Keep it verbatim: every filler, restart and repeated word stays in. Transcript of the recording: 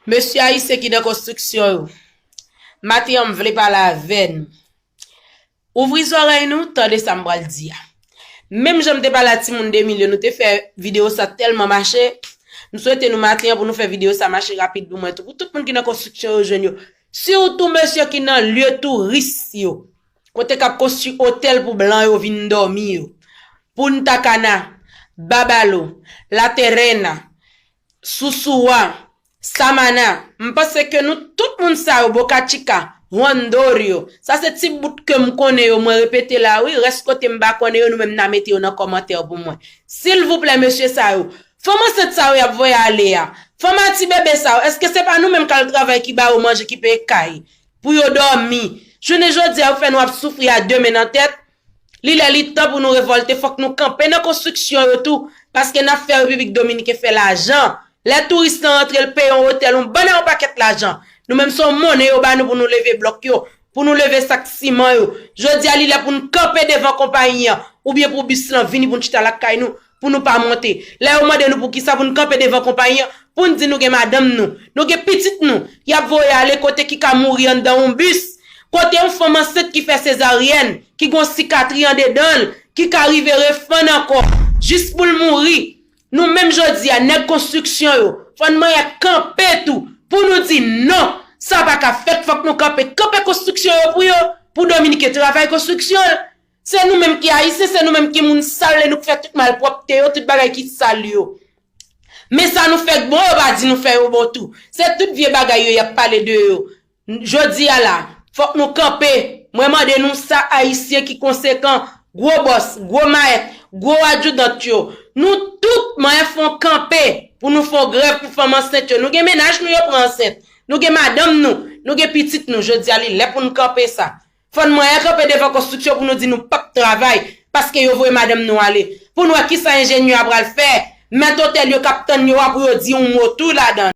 Mesye ayisyen ki nan konstriksyon yo, maten an m vle pale avè nou. Ouvri zòrèy nou, tande sa m pral di a. Menm jan m te pale a timoun de mil yo, nou te fè videyo sa tèlman mache. M swete nou maten an pou nou fè videyo sa mache rapid pou mwen tou. Pou tout moun ki nan konstriksyon yo jwenn yo. Sitou mesye ki nan lye touris yo. Kote k ap konstwi otèl pou blan yo vin dòmi yo. Punta Cana, Babalo, La Terrena, Susua, Samana, m panse ke nou tout moun sa yo, Boca Chica, Juan Dorio, sa se ti bout ke m konnen yo, mwen repete la wi, rès kote m pa konnen yo, nou menm n a mete yo nan kòmantè pou mwen. Silvouplè, mesye sa yo, fanm ansent sa yo y ap voye ale a, fanm a ti bebe sa yo, èske se pa nou menm k al travay ki ba yo manje, ki peye kay pou yo dòmi? Jounen jodi a, yo fè nou ap soufri a de men nan tèt. Li lè li tan pou nou revòlte, fòk nou kanpe nan konstriksyon yo tou, paske n ap fè Repiblik Dominiken fè lajan. Lè touris lan rantre, l peye yon otèl, yon bann yon pakèt lajan. Nou menm se yon monnen yo ba nou pou nou leve blòk yo, pou nou leve sak siman yo. Jodi a, li lè pou n kanpe devan konpayi an, oubyen pou bis lan vini pou n chita lakay nou, pou nou pa monte. Lè yo mande nou poukisa pou n kanpe devan konpayi an, pou n di nou gen madanm nou, nou gen pitit nou, y ap voye ale kote ki ka mouri anndan yon bis, kote yon fanm ansent ki fè sezaryèn, ki gon sikatri andedan l, ki ka rive refann ankò, jis pou l mouri. Nou menm jodi a, nèg konstriksyon yo, fò n manyen kanpe tou, pou nou di non, sa pa ka fèt, fòk nou kanpe, kanpe konstriksyon yo pou yo, pou Dominiken travay konstriksyon l. Se nou menm ki ayisyen, se nou menm ki moun sal, e nou k fè tout malpwòpte yo, tout bagay ki sal yo. Men sa nou fè k bon, yo pa di nou fè yo bon tou. Se tout vye bagay yo y ap pale de yo. Jodi a la, fòk nou kanpe. Mwen mande nou sa, ayisyen ki konsekan, gwo bòs, gwo mayèt, gwo adjudant yo. Nou tout manyen fè yon kanpe pou nou fè yon grèv pou fanm ansent yo. Nou gen mennaj nou yo pran ansent. Nou gen madanm nou, nou gen pitit nou. Jodi a, li lè pou n kanpe sa. Fò n manyen kanpe devan konstriksyon pou nou di nou p ap travay, paske yo voye madanm nou ale. Pou n wè kisa enjenyè a pral fè, mèt otèl yo k ap tann yo a pou yo di yon mo tou ladan.